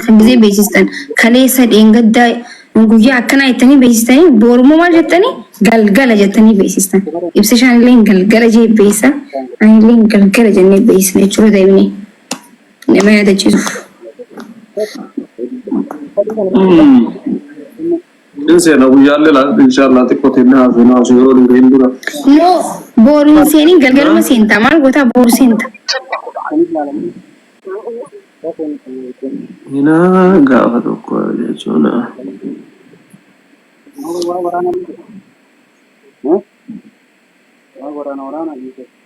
Kan gisee beeksistan kaleessa dheengaddaa guyyaa akkanaa jettanii beeksistanii boorummoo maal jettanii galgala jettanii beeksistan. Ibsishaan illee galgala jee beeksisa. Ani illee galgala jennee beeksisna jechuudha deemnee nama yaadachiisuuf. In seena guyyaallee laata inshallah xiqqoo teennee haasofnaa osoo yeroo hin gahin dura. No booru hin seenin galgaluma seenta maal gootaa booru seenta. Hinaa gaafa tokko jechuun.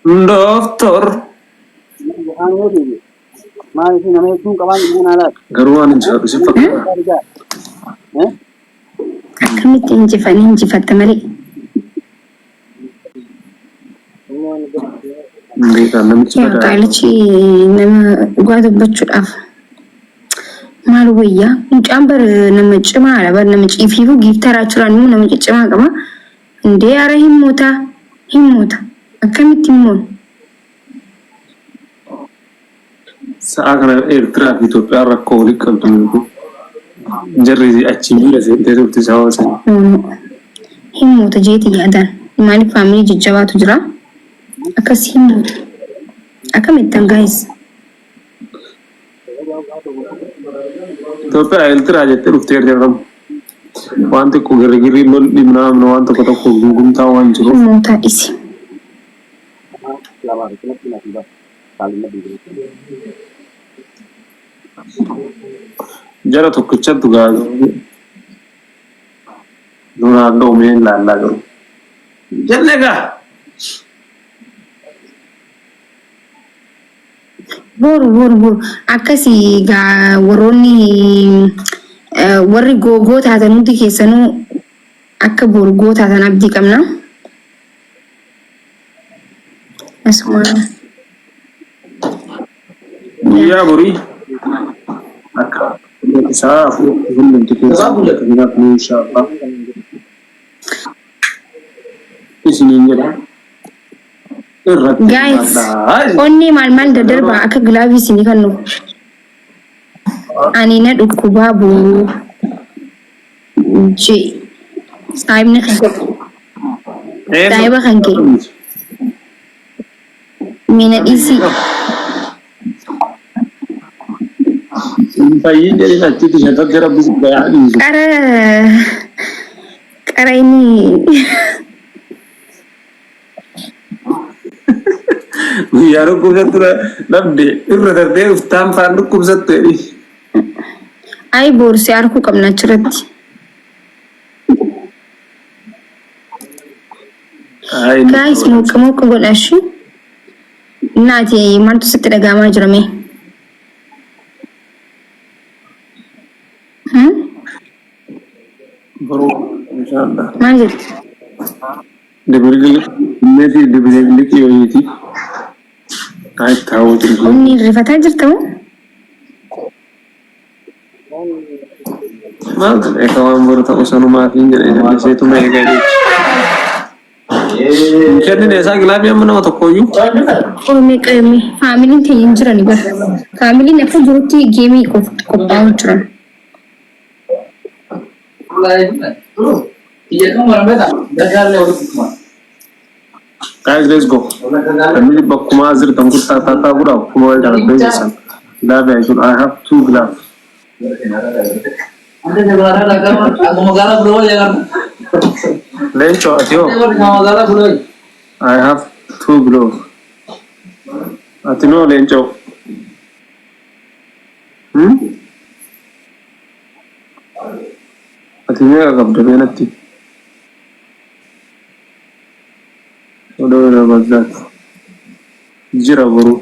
Doctor. Garuu waan injifadhu si fakkaata. Akkamitti injifanii injifatta malee. Beekaa namichi Yaa badaa. qaalichi nama dhugaa dubbachuudhaaf maal wayyaa mucaan bar nama cimaadha bar nama ciifiifuu giiftaraa jiraan immoo nama ciccimaa qaba. Indee ara hin mootaa hin moota akkamitti hin moonu. Sa'a kana Eertiraa fi Itoophiyaan rakkoo walitti qabdu beeku. Jarri achi miira seentee turte sababa sana. No no hin moota jeeti yaadaan maaliif faamilii jajjabaatu jira akkas hin moota akkamittan guys. Itoophiyaa Eertiraa jettee dhuftee Eertiraan waan xiqqoo girrigirrii lolli naamna waan tokko tokko gungumtaa waan jiruuf. Hin mootaa dhisi. Jara tokkichatu gaa duraan dhoomee hin laallaa garuu. Jenne gaa. Boru boru boru akkasi gaa warroonni warri googoo taatan hundi keessanuu akka boru goo taatan abdii qabna. Asuma Guyyaa borii akka isaa afur hundumti keessaa kanaaf ni inshaallah isiniin jedha irratti guys hirmaadhaa. onnee maal maal daddarbaa akka gilaavii isinii kennu ani na dhukkubaa boruu jee saahibni kan saahiba kan kee mee na dhiisii Hin fayyin jedhin achitti shattatti rabbi si haa dhiisu. Qara qara inni Guyyaa dhukkubsattu dhabde irra darbee uftaan faan dhukkubsattu jedhi. Ay boorsee arkuu qabna achirratti. Ay, Guys mooqa mooqa godha ishii. Naati maaltu sitti dhaga'amaa jira mee? Hmm? Boruu inshallah. Maal jetti? Meetii dibiliqii wayiiti. Ay taa'uutu dhufu. Onni rifataa jirta moo? Maal ta'e ka waan boru ta'u sanumaaf hin jedhe jalliseetuma eega jechuudha. Hin kennine isaa gilaafii amma nama tokkoyyuu. Ormi qeemi faamiliin teenya hin jirani bara. Faamiliin akka jirutti geemii qophaa'u jiran. Guys, let's go. Namni bakkuma as jirtan kun taataa godhaa kuma wayii kana beeksisan. Glove I should I have two glove. Leencoo ati hoo? I have two glove. Ati noo leencoo? Hmm? Ati meeqa qabda mee natti? Odoo irra baddaat. Jira boruu.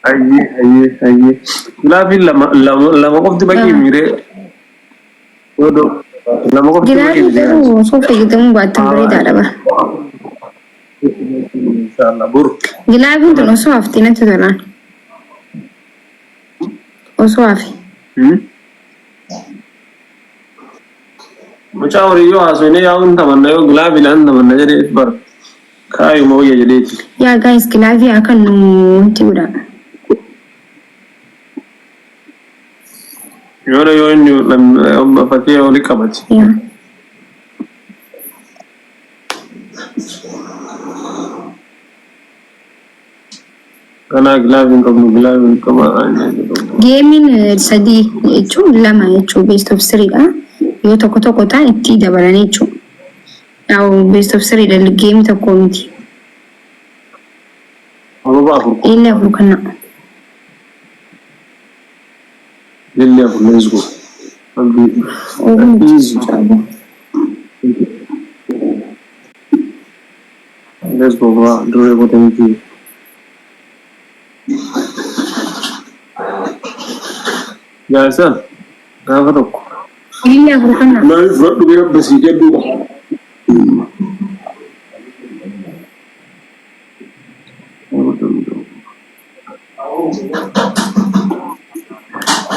Hayyee hayyee hayyee. Gilaafiin lama lama lama qofti baqii miiree. Odoo lama qofti baqii Gilaafii miiree. garuu osoo fayyadamuu baattan bareedaadha bara. Inshallah boru. Gilaafiin tun osoo haftee natti tolaan. Osoo hafe. Hmm? Mucaa horii yoo haasofne yaa hin tamanna yoo gilaafiidhaan tamanna jedhee bar kaayuma wayya jedheeti. Yaa guys gilaafii haa kan nu wanti godha. Yoona yoo inni fakkii oli qabate. Yaa. Kanaa glove hin qabnu, glove hin qabnu. Gameiin sadii jechuun lama jechuun best of three dha. Yoo tokko tokko ta'an itti dabalan jechuudha. Yaa'u best of three dha, gameii tokko miti. Ababa afur. Illee afur kana. Lilli afur, let's go. Abdii. Oogumti. Easy. Let's go, bro. Duree qote miti. Jaarsa gaafa tokko. Illee afur kana. Maaliif fudhadhu bira basii jedhuudha.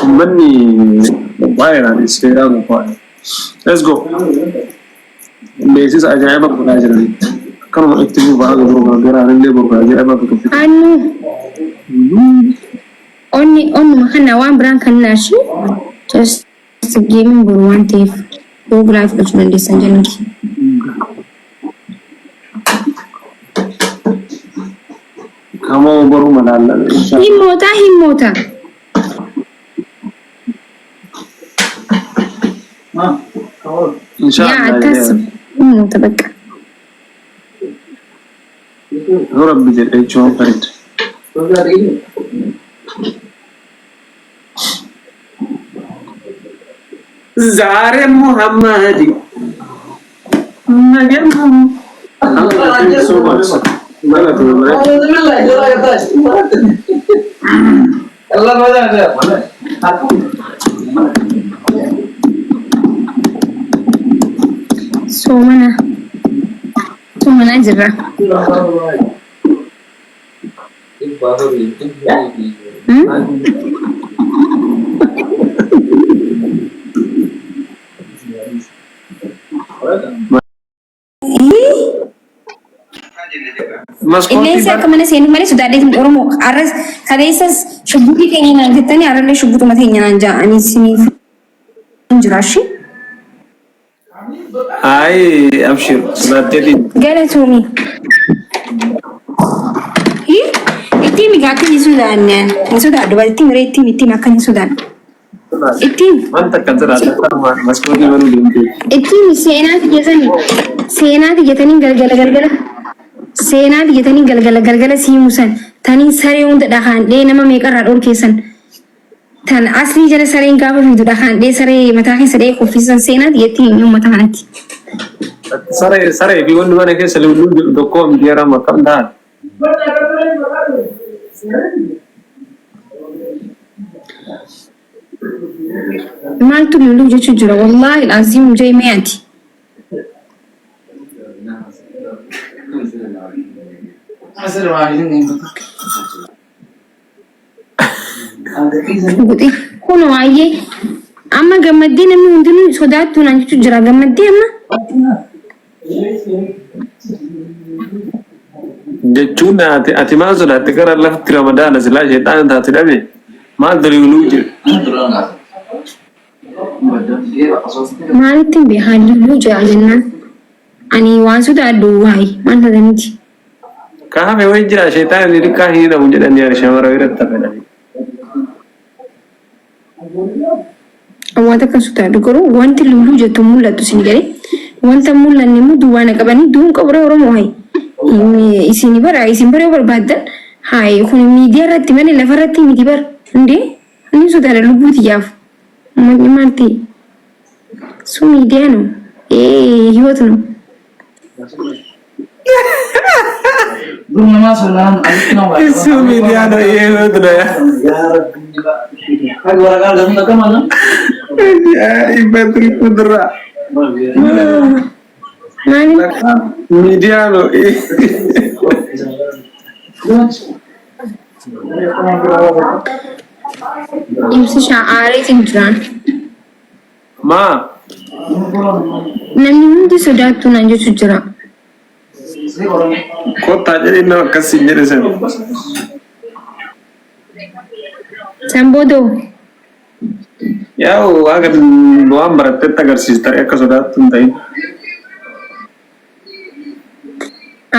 Uummanni qophaa'eera, seeraan qophaa'e. Let's go. Beeksisa ajaa'iba godhaa jiran. Akkanuma itti fufaa boru garaan illee boru ajaa'iba tokko. Annu onni onnuma kana waan biraan kan naashi just gameiin boru waan ta'eef yoo biraa fudhachuu dandeessan jennuti. Kamoo boru malaallame. Himmoota himmoota. Yaa Inshaallah. akkas himmoota bakka. Yoo Rabbi jedhe jechuun bareeda. ዛሬ ሙሐመድ ነገ Thank you so much. Galatoomii. Soomana. Soomanaa jirra. Hmm? Maskootii Qilleensi akka mana seenu malee sodaadheetiin Oromoo arras kaleessas shubbutii keenya naan jettanii arrallee shubbutuma teenya naan ja'anii isiniif hin jiraashi. Ayi, abshir, sodaatteetiin. Galatoomii. Ittiin migaa akka hin sodaanne, hin sodaadhu bara ittiin miree ittiin ittiin akka hin sodaadhu. Ittiin Wanta akka sodaadhu akkanumaan maskootii banuu deemtee. Ittiin seenaa tiyyatanii, seenaa tiyyatanii galgala galgala, seenaa tiyyatanii galgala galgala siimu san taniin saree hunda dhahaan dhee nama meeqarraa dhorkeessan, tan aslii jala sareen gaafa fiidu dhahaan dhee saree mataa keessa dhee kuffisan, seenaa tiyyattiin uummata kanatti. Saree saree fi wanni mana keessa lullu jedhu tokko miti yeroo akkam ta'an. Maaltu lullu jechuu jira? Wallaahi alaaziim jee mi'aati. Guxii kun waa'ee amma gammaddee namni hundinuu sodaattuu naan jechuu jira, gammaddee amma. Jechuun ati maal sodaatte? Gara lafti Ramadaana silaa sheexaana taate dhabe maal daliiluu jedhu. Maalitti hin beekan lulluu jira jennaan. Ani waan sodaadhu waa'ee maal taataniiti. Kaame wayi jira, sheexaana xixiqqaa hin hidhamu jedhanii ani shamara biratti hafedhani. Waan akka sodaadhu garuu wanti lulluu jettu mul'attu isin galee, wanta mul'anne immoo duwwaa na qabanii duun qaburee Oromoo hayi. Isin bara isin bara yoo barbaaddan hayi, kun miidiyaa irratti malee lafa irratti miti bara hundee inni sodaadha lubbuu tiyyaaf. Uummanni maal ta'e? Su miidiyaa ነው ህይወት ነው። እሱ ሚዲያ ነው፣ ይሄ ህይወት ነው። Ajaa'iba kudura. Maali? ሚዲያ ነው። Ibsishaa aareetiin jiraan. Maa? Namni hundi sodaattuu naan jechuu jira. Kottaa jedhee nama akkasiin jedhe sana. San boodoo Yaa'u waaqa waan barattetti agarsiista akka sodaattu hin ta'in.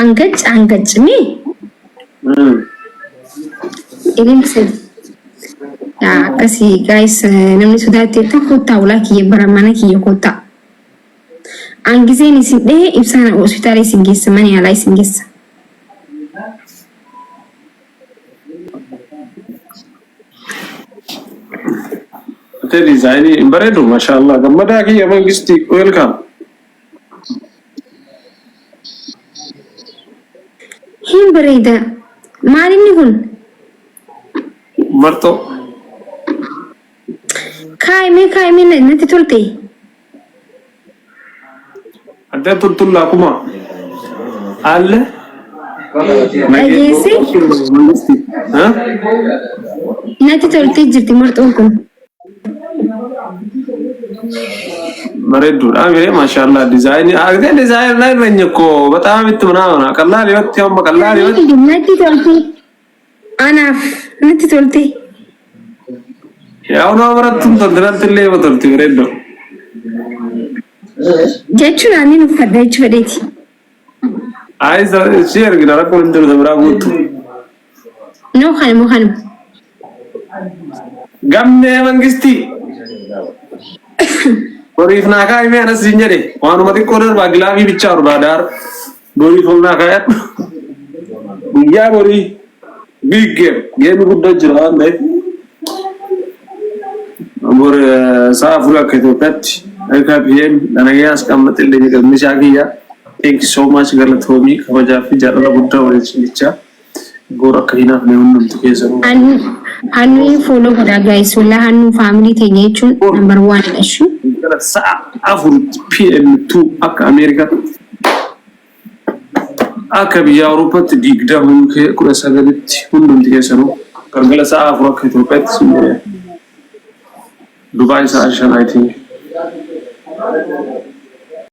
Angac angac mee ililcha. Yaa akkasii guys, namni sodaatteetta kottaa, ulaa kiyya bara mana kiyya kottaa. An giseen isin dhahee ibsaan hospitaala isin geessa, mana yaalaa isin geessa. Ate diizaayinii hin bareedu, mashallah, gammadaa kiyya mangisti, welcome. Hin bareeda. Maal inni kun? Marxoo. Kaayimee kaayimee, natti tolte. Adda tultullaa kuma. Alle. Dhageesse? Mangisti. Natti toltee jirti marxoon kun. Bareedduudha miree, mashallah, diizaayinii agdee diizaayinii ላይ ነኝ እኮ በጣም itti ምናምን ቀላል ህይወት ያው ቀላል ህይወት። Natti tolte. Anaaf natti tolte. ያው ነው barattuun tolti, natti illee tolti, bareeddu. Jechuun ani uffadha jechuu fedheeti. Ay, si ergina, rakkoo hin jiru, biraa guuttu. No, kanuma kanuma. Gammee mangistii. Boriif naa kaa'ime, anas siin jedhe, waanuma xiqqoo darbaa, gilaafii bichaa barbaadaar, boriif ol naa kaa'adhu. Guyyaa borii big game, geemii guddaa jira waan ta'eef. Bor sa'a 4 akka Itoophiyaatti akka PM dhanagee as qammaxillee jedhamu kiyya. Thank you so much, galatoomii, kabajaa fi jaalala guddaa waliin jechaa. Bor akka hinaaf ne hundumtu keessanuu. Hannu follow godhaa guys. Walaa hannu family teenya jechuun number one dha ishuu. Gara sa'a 4 PM 2 akka Ameerikaatti, akka biyya Awurooppaatti 20 19tti, hundumti keessanuu galgala sa'a 4 akka Itoophiyaatti siin jedhee. Dubaay sa'a 5, I think.